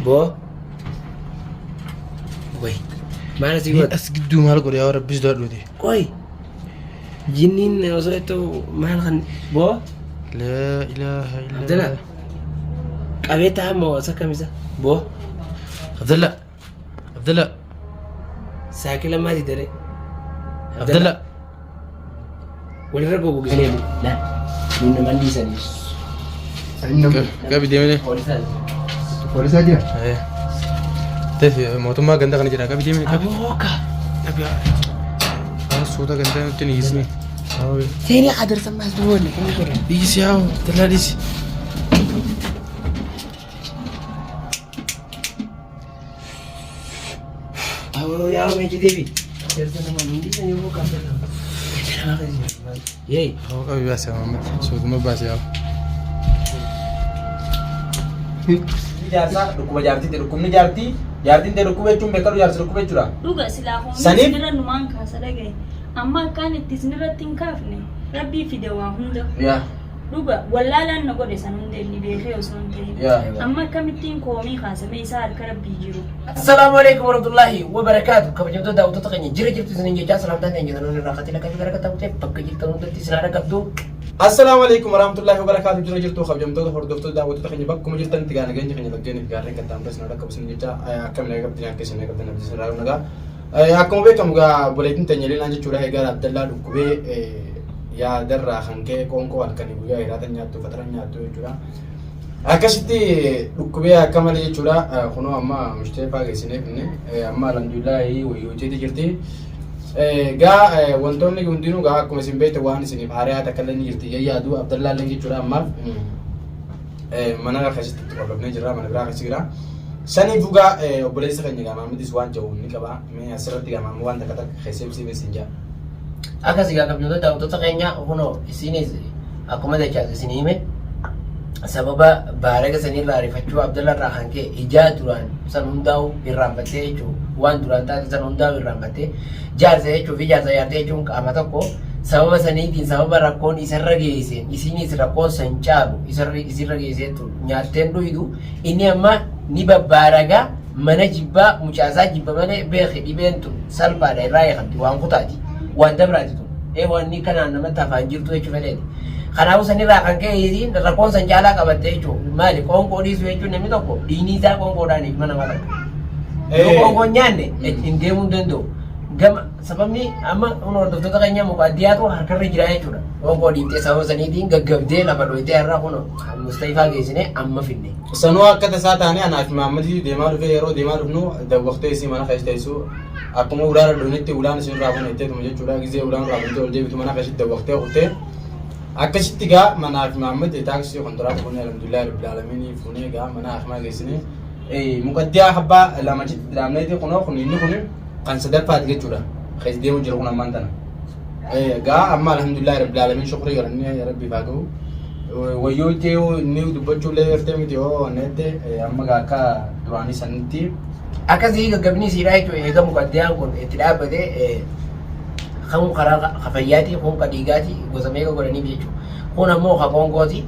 Boo. Way. Maal asii Ni godha? as gidduu maal godhe yaa rabbis du'adhuuti. Qoy. Jinniin osoo itti maal kan boo? Laa ilaaha Abdalla. illallah. Qabee ta'a moo isa kamisa? Boo. Abdalla. Abdalla. Saakila maati daree? Abdalla. Walirra gogogisnee laal. Nun naman dhiisanii. Qabi deemee. Poolisaa. Poolisaa jira. Tefi mootummaa ganda kana jira qabi deemee qabi. Abooka. Qabi. Suuta ganda nutti ni hiisni. Seenee qadarsa maas duwwanne kun godhan. Dhiisi yaa Abdallaa dhiisi. Awoo yaa meechi deebi. Jarsa nama nun dhiisanii abooka Abdallaa. Nama keessa. Yee. Haa qabi baase Muhammad suutuma baase yaa. Jaarsaa dhukkuba jaartii ta'e dhukkubni jaartii jaartiin ta'e dhukkuba jechuun beekadu jaarsi dhukkuba jechuudha. Dhuga silaa hoomni Saniif- isinirra numaan kaasa dhagaye. Amma akkaan itti isinirratti hin kaafne rabbii fide waa hunda. Yaa. Dhuga wallaalaan na godhe san hunda inni beekee osoo hin ta'in. Yaa. Amma akkamittiin koomii kaasame isaa harka rabbii jiru. Assalaamu alaikum warahmatullahi wabarakaatu. Kabajamtoota daawwattoota keenya jira jirtu isiniin jechaa salaamtaan keenya kan irraa qaxila akka gara qaxxaamurtee bakka jirtan hundatti isin haadha qabdu. Assalaamu alaikum warahmatullahi wabarakaatu jira jirtu kabajamtoota hordoftoota daawwattoota keenya bakkuma jirtanitti gaa nageenya keenya laggeenii fi gaarreen qaxxaamuras na dhaqqabu isin jecha akkam nagaa qabdanii akka isin nagaa qabdan abdii isin irraa nagaa. Akkuma beekamu gaa obboleettiin teenya Liinaan jechuudha egaa Abdallaa dhukkubee yaadarraa kan ka'e qoonqoo halkanii guyyaa hiraatan nyaattu fatara nyaattu jechuudha. Akkasitti dhukkubee akka malee jechuudha kunoo amma mushteefaa geessineef inni amma alhamdulillahi wayii hojjeeti jirti. Gaa wantoonni hundinuu gaa akkuma isin beektan waan isiniif haariyaa takka illee ni jirti yaadu Abdallaa illee jechuudha ammaaf mana keessatti itti qolloofnee jirra mana biraa keessa jira. Saniif dhugaa obboleessa keenya gaa Maammadis waan jedhu ni qaba. Mee asirratti gaa Maamma waan takka takka keessa ibsee isin jaa. Akkas egaa kabajamtoota daawwattoota keenya kunoo isinis akkuma dachaas isin hime sababa baaraga sanirraa arifachuu Abdalla irraa kan ka'e ijaa duraan san hundaa'u irraanfattee jechuun waan duraan taate san hundaa'u irraanfattee jaarsa jechuu fi jaarsa jaartee jechuun qaama tokko sababa saniitiin sababa rakkoon isarra geesseen isinis rakkoon san caalu isarra isirra geesseetu nyaatteen dhuydu inni amma ni babbaaraga mana jibbaa mucaasaa jibba malee beeki dhibeen tun salphaadha irraa eegamti waan kutaati waan dabraati tun ee wanni kanaan namatti afaan jirtu jechuu fedheeti. Kanaafuu sanirraa kan ka'e isiin rakkoon san caalaa qabatte jechuudha. Maali qoonqoo dhiisuu jechuun namni tokko dhiigni isaa qoonqoodhaan ilma namaa takka. Yoo qoonqoo hin nyaanne hin deemuu hin danda'u. Gama sababni amma kun hordoftoota keenya muqaddiyaatu harkarra jira jechuudha. Qoonqoo dhiiftee sababa saniitiin gaggabdee lafa dhoyitee har'a kun Mustafaa geessine amma finne. Sanuu akka tasaa taanee anaa fi Maammadii deemaa dhufee yeroo deemaa dhufnu dawwaqtee isii mana keessa teessu akkuma ulaan dhufnetti ulaan isin irraa bana jetteetuma jechuudha gizee ulaan irraa bantee ol deebitu mana keessatti dawwaqtee kuftee akkasitti gaa manaa fi Maammad taaksii kontiraata fuunee alhamdulillahi rabbil aalamiin fuunee gaa mana hakimaa geessine muqaddiyaa habbaa lama achitti dhaabneeti kunoo kun inni kun kan sadaffaati jechuudha keessa deemu jiru kun ammaan tana. Gaa amma alhamdulillahi rabbil aalamiin shukrii galannee rabbiif haa ga'u. Wayyoo itti inni dubbachuu illee gartee miti yoo anneette amma gaa akka duraanii sanitti. Akkasii gaggabni isiidhaa jechuudha eega muqaddiyaan kun itti dhaabbate kan karaa kafayyaati kun ka dhiigaati gosa meeqa godhaniif jechuudha. Kun ammoo ka qoonqooti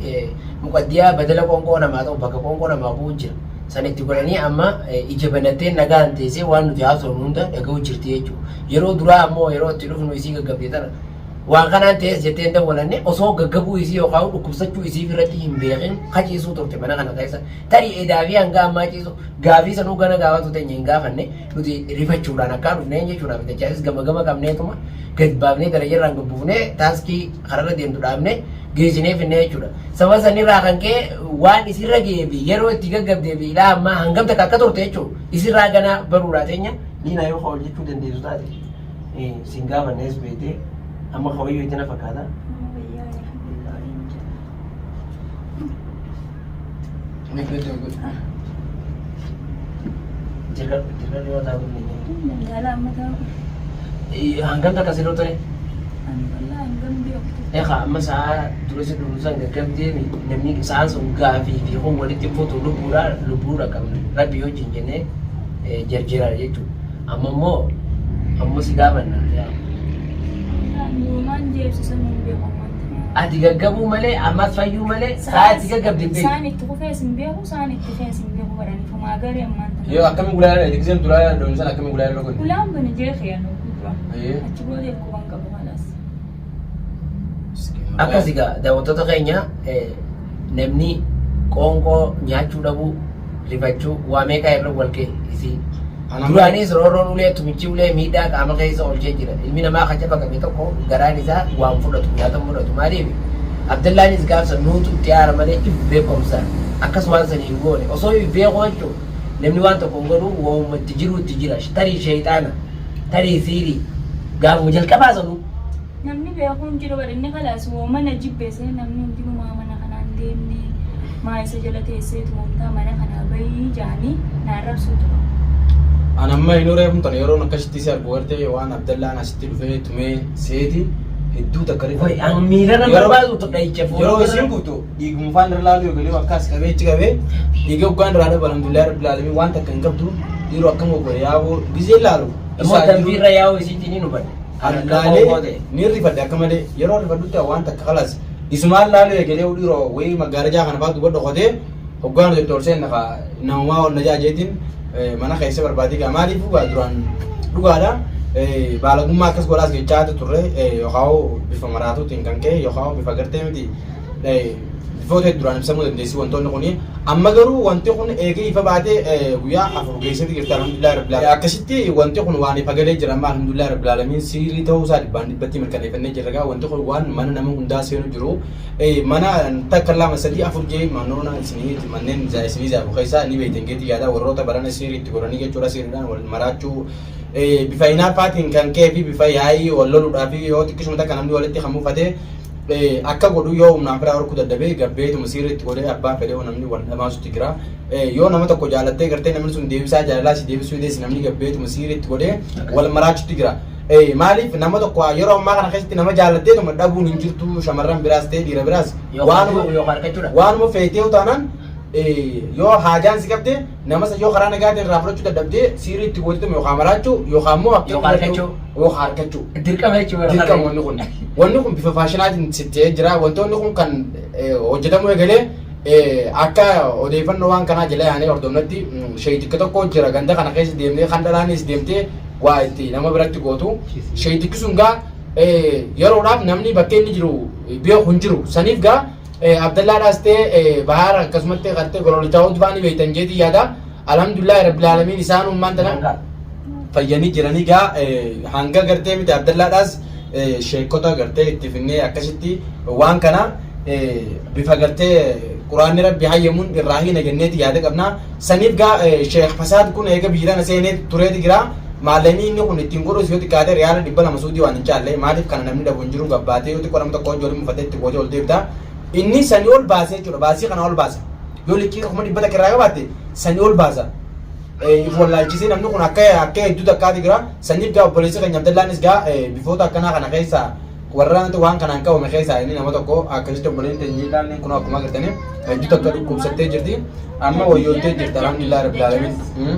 muqaddiyaa badala qoonqoo namaa ta'u bakka qoonqoo namaa bu'u jira. San itti godhanii amma ija banattee nagaan teessee waan nuti haasofnu hunda dhaga'u jirti jechuudha. Yeroo duraa ammoo yeroo itti dhufnu isii gaggabde tana waan kanaan ta'es jettee hin dawwalanne osoo gaggabuu isii yookaan dhukkubsachuu isii irratti hin beekin kaciisuu turte mana kana keessa. Tarii edaa fi hanga ammaa ciisu gaafii sanuu gana gaafatu teenya hin gaafanne nuti rifachuudhaan akkaa dhufneen jechuudha. Dachaasis gama gama qabneetuma gad baafnee darajarraan gad buufnee taaskii kararra deemtu dhaabnee geessinee finnee jechuudha. Sababa sanirraa kan ka'e waan isirra ga'ee fi yeroo itti gaggabdee fi ilaa ammaa hangam takka akka turte jechuudha. Isirraa ganaa baruudhaa teenya Liinaa yoo ka hojjechuu dandeessu taate sin gaafannees beektee amma ka wayyoo itti na fakkaata. Jirka yoo taa'u Dandaala amma taa'u. Hangam takka sirra ture? Ani wallaahi hangam beeku. Egaa amma sa'a dura si dhufu san gaggabdee namni sa'aan sun gaafii fi kun walitti fuutu lubbuudha lubbuudha qabna rabbi wajjin jennee jarjaraadha jechuudha. Amma immoo ammoo si gaafanna. Nuumaan jeebsisan hin beeku ammatti. Ati gaggabuu malee ammas fayyuu malee sa'a itti gaggabde hin beektu. Saan itti kufees hin beeku, saan itti fees hin beeku badhaniif homaa garee ammaan tana. Yoo akkamiin gulaa irra giseen duraa irra doonsan akkamiin gulaa irra godhe? Ulaan bani jee kiyya nu dura. Ayyee. Achi booda quban qabu kalaas. Akkas egaa daawwattoota keenya namni qoonqoo nyaachuu dhabuu rifachuu waa meeqaa irra wal ga'e isii. Duraanis roorroon ulee tumichi ulee miidhaa qaama keessa oolchee jira. Ilmi namaa kan cabaqame tokko garaan isaa waan fudhatu nyaata hin fudhatu. Maaliif Abdallaanis gaafsa nuutu itti aara malee if beekumsa akkas waan sanii hin goone osoo if beekuu jechuun namni waan tokko hin godhu waanuma itti jiru itti jira. Tarii sheexaana tarii siirii gaafuma jalqabaa sanuu. Namni beeku hin jiru badhanni kalaas woo mana jibbese namni hin jiru maa mana kanaan deemne maa isa jala teessee tumamtaa mana kanaa bahii jaanii na arrabsuu tura. An amma inuu reefum tana yeroon akkasitti si argu gartee waan Abdallaan asitti dhufee tumee seeti hedduu takka Wai, an miirarra barbaadu dhahicha Yeroo isiin kuftu dhiiguma faan irra laaluu eegalee akkas qabee achi qabee dhiiga hoggaan irraa dhabu alhamdulillah rabbil alamin waan takka hin qabdu dhiiroo akkam godhe yaaboo gizee laalu Immoo dambiirra yaa'uu isiitiin hin hubanne. Laalee ni rifadhe akka malee yeroo rifadhutti waan takka kalas isumaan laaluu eegalee dhiiroo wayii maggaarajaa kana fa'aa duuba dhokatee hoggaan nuti ol seenna kaa namumaa ol najaa jeetiin mana keessa barbaadee gaa maaliif dhugaa duraan dhugaadha baalagummaa akkas godhaas jechaa turre yookaan bifa maraatuutiin kan ka'e yookaan bifa gartee miti bifoota duraan ibsamuu dandeessi wantoonni kuni amma garuu wanti kun eegee ifa baatee guyyaa 4 geessatti jirti alhamdulillah rabbil alamin akkasitti wanti kun waan ifa galee jira amma alhamdulillah rabbil alamin siirii ta'uu isaa dhibbaan dhibbatti mirkaneeffannee jirra gaa wanti kun waan mana nama hundaa seenu jiru mana takka lama sadii afur jee manoona isinii manneen isinii zaabu keessaa ni beektan geetii yaadaa warroota barana siirii itti godhanii jechuudha siiriidhaan wal maraachuu bifa hinaaffaatiin kan ka'ee fi bifa yaa'ii wal loluudhaa fi yoo xiqqishuma takka namni walitti kan mufatee akka godhu yoo humnaan firaa horkuu dadhabee gabbeetuma siirriitti godhee abbaa fedhee namni wal dhamaasutti jira. Yoo nama tokko jaalattee gartee namni sun deebisaa jaalalaa si deebisuu deessi namni gabbeetuma siirriitti godhee wal maraachutti jira. Maaliif nama tokko yeroo ammaa kana keessatti nama jaalatteetuma dhabuun hin jirtu shamarran biraas ta'e dhiira biraas waanuma feetee utaanaan yoo haajaan si qabde nama san yoo karaa nagaatiin irraa fudhachuu dadhabdee siirii itti gooteetuma yookaan maraachuu yookaan immoo akka Yookaan harkachuu. yookaan harkachuu. Dirqama jechuudha. Dirqama wanni kun. Wanni kun bifa faashinaatiin sittee jira. Wantoonni kun kan hojjetamuu eegalee akka odeeffannoo waan kanaa jala yaanee hordofnetti sheetikka tokko jira ganda kana keessa deemnee kan dhalaanis deemtee waa itti nama biratti gootu. Sheetikki sun gaa yeroodhaaf namni bakkee inni jiru beeku hin jiru. Saniif gaa Abdallaadhaas ta'e Bahaar akkasumatti gartee gololchaa utbaa ni beektan jeetii yaada. Alhamdulillahi rabbil aalamiin isaan ummaan tana fayyanii jiranii gaa hanga gartee miti Abdallaadhaas sheekota gartee itti finnee akkasitti waan kana bifa gartee quraanni rabbi hayyamuun irraa hiina jenneeti yaada qabna. Saniif gaa sheekh Fasaad kun eega biyya tana seenee tureeti jira. Maallaqni inni kun ittiin godhus yoo xiqqaate riyaala 200 suudii waan hin caalle maaliif kana namni dhabu hin jiru gabbaatee yoo xiqqoo nama tokko wajji waliin mufatee itti gootee ol deebita. Inni sanii ol baasee jechuudha baasii kana ol baasa. Yoo liqii 100,000 irraa qabaatte sanii ol baasa. If wallaalchisee namni kun akka akka hedduu takkaati jira. Saniif gaa obboleessi keenya Abdallaanis gaa bifoota akkanaa kana keessaa warra waan kanaan qabame keessaa inni nama tokko akkasitti obboleen teenya ilaalleen kun akkuma agartanii hedduu takka dhukkubsattee jirti. Amma wayyoottee jirti alhamdulillah rabbil alamin.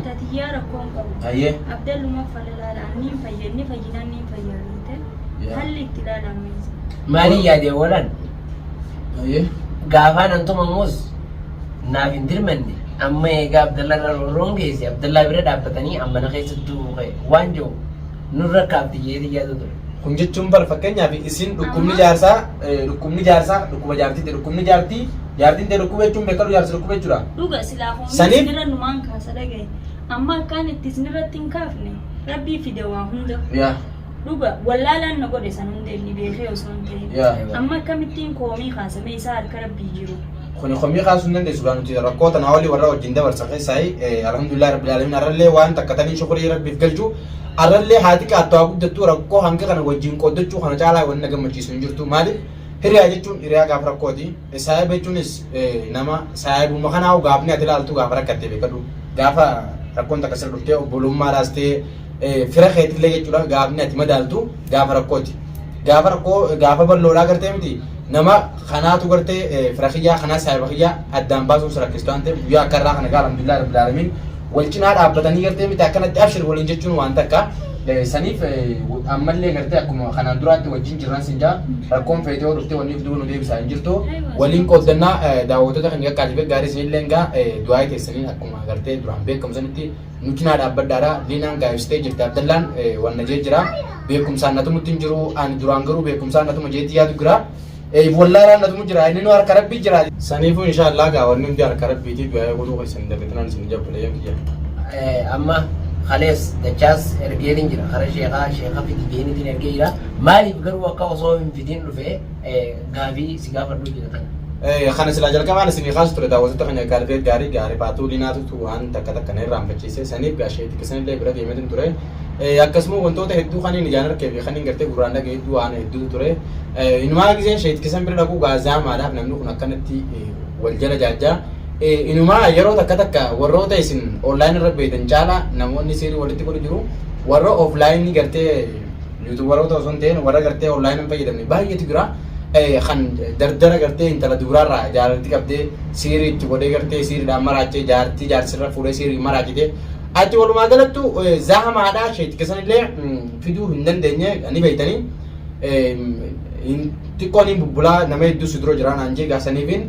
Tatiyyaa rakkoon qabu. Ayyee. Abdalluma falalaadha. Niin fayya inni fayyinaan niin fayyaa beekte. Halli itti ilaalame. Maaliin yaadee oolan Ayyee. gaafaan antumamus naaf hin dirmanne amma egaa Abdallaa irra roorroon geesse Abdallaa bira dhaabbatanii amma na keessatti du'uu ka'e waan jiru nurra kaafti jeetii yaadu ture. Kun jechuun bar fakkeenyaaf isin dhukkubni jaarsaa dhukkubni jaarsaa dhukkuba jaartiiti dhukkubni jaartii jaartiin tee dhukkuba jechuun beekadhu jaarsi dhukkuba jechuudha. Dhuga silaa hoomni Saniif- isinirra numaan kaasa dhagaye. Amma akkaan itti isinirratti hin kaafne rabbii fide waa hunda. Yaa. Dhuga wallaalaan na godhe san hunda inni beekee osoo hin ta'in. Yaa. Amma akkamittiin koomii kaasame isaa harka rabbii jiru. Kuni komii kaasuu hin dandeessu gaa nuti rakkoo tanaa olii warra wajjin dabarsa keessaa alhamdulillah rabbil alamin arrallee waan takka tanii shukurii rabbiif galchu arrallee haati qaattu haa guddattu rakkoo hanga kana wajjin qooddachuu kana caalaa wanni na gammachiisu hin jirtu maaliif hiriyaa jechuun hiriyaa gaafa rakkooti saahiba jechuunis nama saahibuma kanaa gaafni ati ilaaltu gaafa rakkatte beekadhu gaafa rakkoon takka sirra dhuftee obbolummaadhaas ta'ee fira keetillee jechuudha gaafni ati madaaltu gaafa rakkooti. Gaafa rakkoo gaafa balloodhaa gartee miti nama kanaatu gartee fira kiyyaa kanaa saahiba kiyyaa addaan baasuun si rakkistu waan ta'eef guyyaa akka irraa kana gaa alhamdulillah rabbil alamin wal cinaa dhaabbatanii gartee miti akkanatti abshir waliin jechuun waan takka. Saniif ammallee gartee akkuma kanaan duraatti wajjin jirran sin jaa rakkoon feetee yoo dhuftee wanni duuba nu deebisaa hin jirtu. Waliin qooddannaa daawwattoota kan qaqqaaliif gaarii isinillee gaa du'aa teessaniin akkuma gartee duraan beekamu sanitti nu cinaa dhaabbadhaadha. Liinaan gaa ibsitee jirti Abdallaan wanna jee jira. Beekumsaan natumutti hin jiru ani duraan garuu beekumsaan natuma jeetti yaadu jira. Wallaalaan natumu jira inni nu harka rabbii jira. Saniifuu inshaallah gaa wanni hundi harka rabbiiti du'aa godhuu keessan dagatinaan isin jabbalee kiyya. Amma kalees dachaas ergeetiin jira kara sheekaa sheeka fidi jeenitiin ergee jira. Maaliif garuu akka osoo hin fidin dhufe gaafii si gaafadhu jira tana. Kana silaa jalqabaan isinii kaasu ture daawwattoota keenya gaalfee gaarii gaarii baatuu liinaatutu waan takka takka na irraanfachiise saniif gaa sheetika sanillee bira deemeetin ture. Akkasuma wantoota hedduu kan inni ijaan arkee fi kan inni gartee gurraan dhagaye hedduu waan hedduutu ture. Inumaa giseen sheetika san bira dhaquu gaa zaamaadhaaf namni kun akkanatti wal jala jaajjaa. Inumaa yeroo takka takka warroota isin online irra beektan caalaa namoonni seerii walitti godhu jiru warra offline gartee yuutuubaroota osoo hin ta'in warra gartee online hin fayyadamne baay'eetu jira. Kan dardara gartee intala dubaraarraa jaalalti qabdee siirii itti godhee gartee siiriidhaan maraachee jaartii jaarsirra fuudhee siirii maraachite. Ati walumaa galattu zahamaadhaa sheetika sanillee fiduu hin dandeenye ni beektanii. Xiqqoon hin bubbulaa nama hedduu si dura jira naan jee gaasaniifin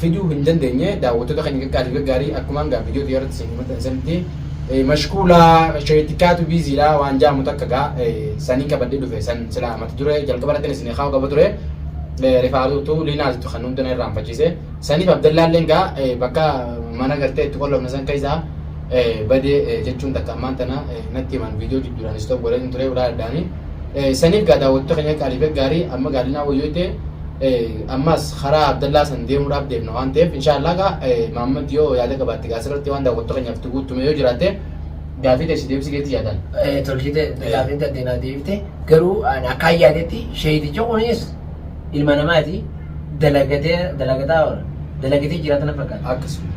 fiduu hin dandeenye daawwattoota keenya qaqqaalii gaggaarii akkumaan gaa viidiyoo xiyyaarratti isin maxxansanitti mashkuulaa sheetikaatu biiziidha waan jaamu takka gaa sanii qabadhee dhufe san silaa mata duree jalqaba irratti isin kaa'u qaba ture rifaatutu liinaasitu kan hunda na irraanfachiise saniif Abdallaalleen gaa bakka mana gartee itti qollofne san keessaa badee jechuun takka ammaan tana natti himan viidiyoo jidduudhaan istop godhanii ture ulaa addaanii saniif gaa daawwattoota keenya qaalii gaggaarii amma gaalinaa wayyoo ta'e ammas karaa Abdallaa san deemuudhaaf deemna waan ta'eef inshaallah gaa Mahammad yoo yaada qabaatte gaa asirratti waan daawwattoota keenyaaf itti guutume yoo jiraatte gaafii teessi deebisi keetti yaadan. Tolchite gaafiin tattee naa deebifte garuu ani akkaan yaadetti sheeyiticha kunis ilma namaati dalagatee dalagataa oola dalagatee jiraata na fakkaata. Akkasuma.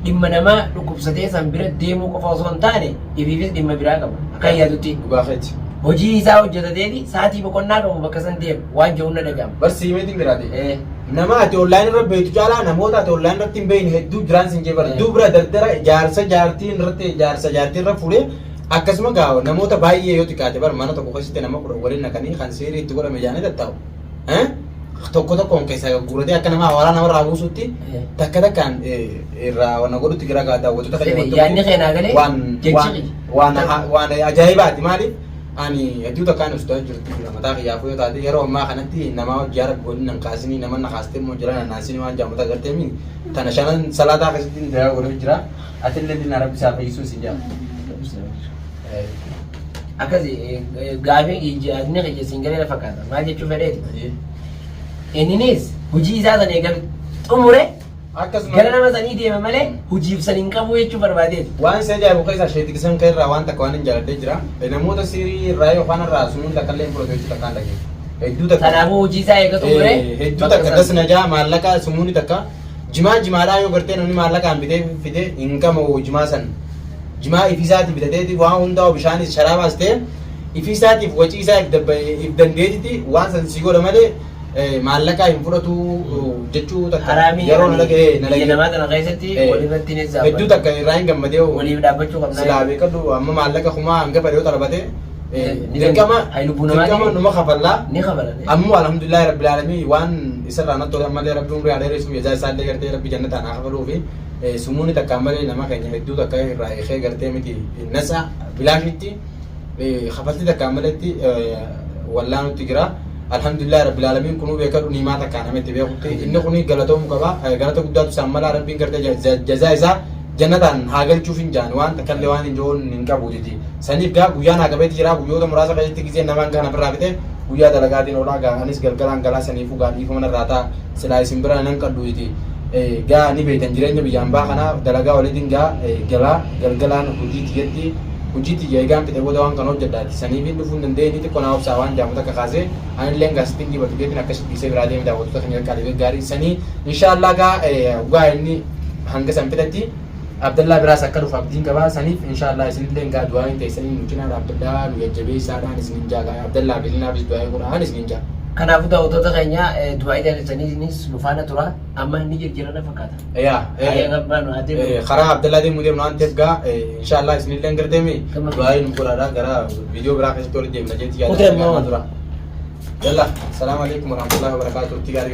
Dhimma namaa dhukkubsatee san bira deemuu qofa osoo hin taane ifiifis dhimma biraa qaba akkaan yaadutti. Dhugaa keeti. Hojii isaa hojjetateeti sa'aatii boqonnaa qabu bakka san deema waan jedhu na dhaga'ama. Barsi himeetiin jiraate. Nama ati online irra beektu caalaa namoota ati online irratti hin beekne hedduu jiraan sin jee bara. Dubra dardara jaarsa jaartiin irratti jaarsa jaartii irra fuudhee akkasuma gaa namoota baay'ee yoo xiqqaate bara mana tokko keessatti nama 10 waliin naqanii kan seerii itti godhame jaanii tattaa'u. Tokko tokkoon keessaa gurguratee akka nama hawaaraa namarraa buusutti takka takkaan irraa waan godhutti jira gaa daawwattoota keenya Yaadni kee naa galee waan jechi waan kiyya. waan waan ajaa'ibaati maaliif ani hedduu takkaan ustaa jirtu jira mataa kiyyaafuu yoo taate yeroo ammaa kanatti namaa hojii rabbi waliin nan kaasinii nama na kaastee immoo jira nan naasinii waan jaamu ta'a gartee min tana shanan salaataa keessatti hin godhee jira atillee dinaa rabbi isaa fayyisuu isin jaa. Akkasi gaafiin yaadni kiyya siin galee na fakkaata. Maal jechuu fedheeti? Inninis hojii isaa sana eega xumure Akkasuma gara nama sanii deema malee hojiif san hin qabu jechuu barbaadeeti. Waan isa ajaa'ibu keessaa sheetiksan kee irraa waan takka waan hin jaaladhee jira. Namoota siirii irraa yookaan irraa sumuun takka illee hin fudhatu jechuu takkaan dhageenya. Hedduu takka. Kanaafuu hojii isaa eega xumure Hedduu bakka takka san- das najaa maallaqa sumuuni takka jimaa jimaadhaa yoo gartee namni maallaqaan bitee fide hin qamahu jimaa san. Jimaa ifiisaatii bitateeti waan hundaa bishaanis sharaabaas ta'e ifiisaatiif wacii isaa if dandeetiti waan san si godha malee maallaqaa hin fudhatu jechuu takka Haraamii yeroo na dhaga'e na biyya dhaga'e. namaa tana keessatti walirratti ni Hedduu takka irraa hin gammadee waliif dhaabbachuu qabna. Silaa beekadhu amma maallaqa kumaa hanga fedhe yoo xalabate Ni dirqama Hay lubbuu namaati. dirqama numa kafallaa. Ni kafalan. Ammoo alhamdulillahi rabbil aalamiin waan isarraa natti tole ammallee rabbi umrii haa dheeressu jazaa isaallee gartee rabbi jannataan haa kafaluu fi sumuuni takka malee nama keenya hedduu takka irraa hiikee gartee miti nasa bilaashitti kafaltii takka maletti wallaanutti jira. Alhamdulillah rabbil aalamiin kunuu beekadhu niimaa takka nama itti beekutti inni kuni galatoomu qaba galata guddaatu isaan malaa rabbiin gartee jazaa isaa jannataan haa galchuuf hin jaan waan takka illee waan hin joon hin qabu jeti. Saniif gaa guyyaan haa qabeetti jira guyyoota muraasa keessatti gizeen namaan kana birraa fite guyyaa dalagaatiin oolaa gaa anis galgalaan galaa saniifuu gaa dhiifama narraa ta'a silaa isin bira nan qadhu jeti. Gaa ni beektan jireenya biyya ambaa kana dalagaa waliitiin gaa galaa galgalaan hojii tiyyatti hojii tiyya egaan fixe booda waan kana hojjedhaati saniif hin dhufuu hin dandeenye xiqqoo naa obsaa waan jaamu takka kaasee anilleen gaa sittiin dhibatu geetiin akkasitti dhiisee biraa deeme daawwattoota keenya qaqqaalii gaarii sanii inshaallah gaa gaa inni hanga san fixetti Abdallaa biraas akka dhufu abdiin qaba saniif inshaallah isinilleen gaa du'aa hin teessanii nu cinaa dhaabbadhaa nu jajjabeessaadhaan isinin jaa gaa Abdallaa fi Linaafis du'aa godhaan isinin jaa. Kanaafuu daawwattoota keenya du'aa ilaalchaniinis nu faana tura. Amma inni jirjiirana fakkaata. Yaa. Ayya gabbaan haa deemu. Karaa Abdallaa deemuu deemnu waan ta'eef gaa inshaallah isinillee garteemi Gama- du'aa nu godhaadha gara viidiyoo biraa keessatti walitti deemna jeetti Kutee immoo. dura. Yalla, salaamu alaikum warahmatullahi wabarakatuh. Itti gaarii.